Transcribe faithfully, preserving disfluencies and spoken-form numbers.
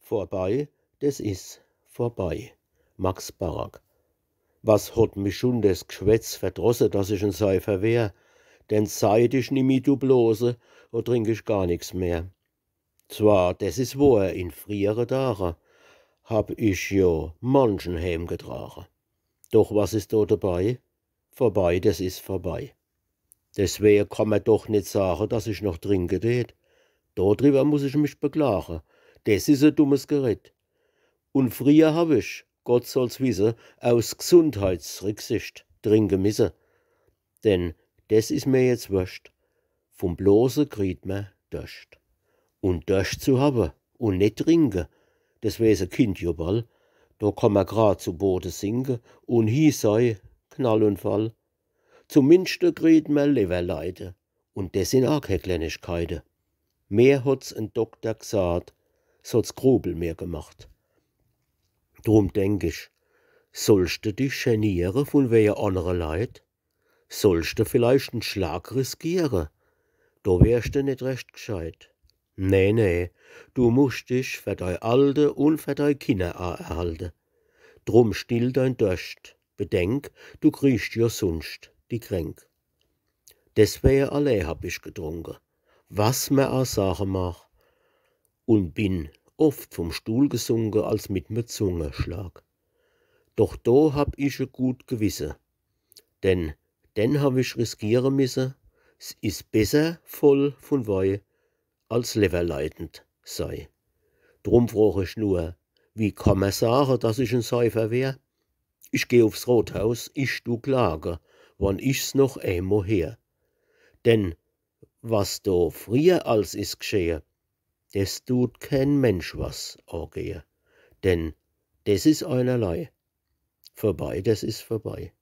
Vorbei, des is vorbei. Max Barack. Was hot mich schun des Gschwätz verdrosse, dass ich en Seifer wär? Denn seit ich nimmi du blose, do trink ich gar nix mehr. Zwar, des is wohr, in friere Dage hab ich jo manchen Häm getrage. Doch was is do debei? Vorbei, des is vorbei. Deswege kann mer doch net sage, dass ich noch trinke tät. Do driwwer muss ich mich beklage. Des is e dummes Gerät. Un frieher hab ich, Gott soll's wisse, aus Gsundheitsrücksicht trinke misse. Denn des is mer jetzt worscht. Vum Blose kriet mer Dorscht. Un Dorscht zu hawwe un net trinke, des weeß e Kind jo ball, do kann mer grad zu Bode sinke un hie sei Knall un Fall. Zum Minschte kriet mer Lewwerleide, un des sin aa kee Klennigkeide. Mer hot's en Dokter gsaat, s hot's Grubel mer gemacht. Drum denk ich, sollschte dich geniere vun wege annere Leit? Sollschte vielleicht en Schlag riskiere? Do wärschte net recht gscheit. Nee, nee, du muscht dich fer dei Alte un fer dei Kinner aa erhalte. Drum still dein Dorscht, bedenk, du kriescht jo sunscht die Kränk. Deswege allee hab ich getrunke, was mer aa sage mag, un bin oft vum Stuhl gesunke als mit me Zungeschlag. Doch do hab ich e gut Gewisse, denn den hab ich riskiere misse. S is besser voll vun Wei als lewwerleidend sei. Drum frog ich nur, wie kann mer sage, dass ich en Seifer wär? Ich geh ufs Rothaus, ich du klage, wann ich's noch eemo heer. Denn was do frieher als is gschehe, des tut keen Mensch was agehe. Denn des is einerlei. Vorbei, des is vorbei.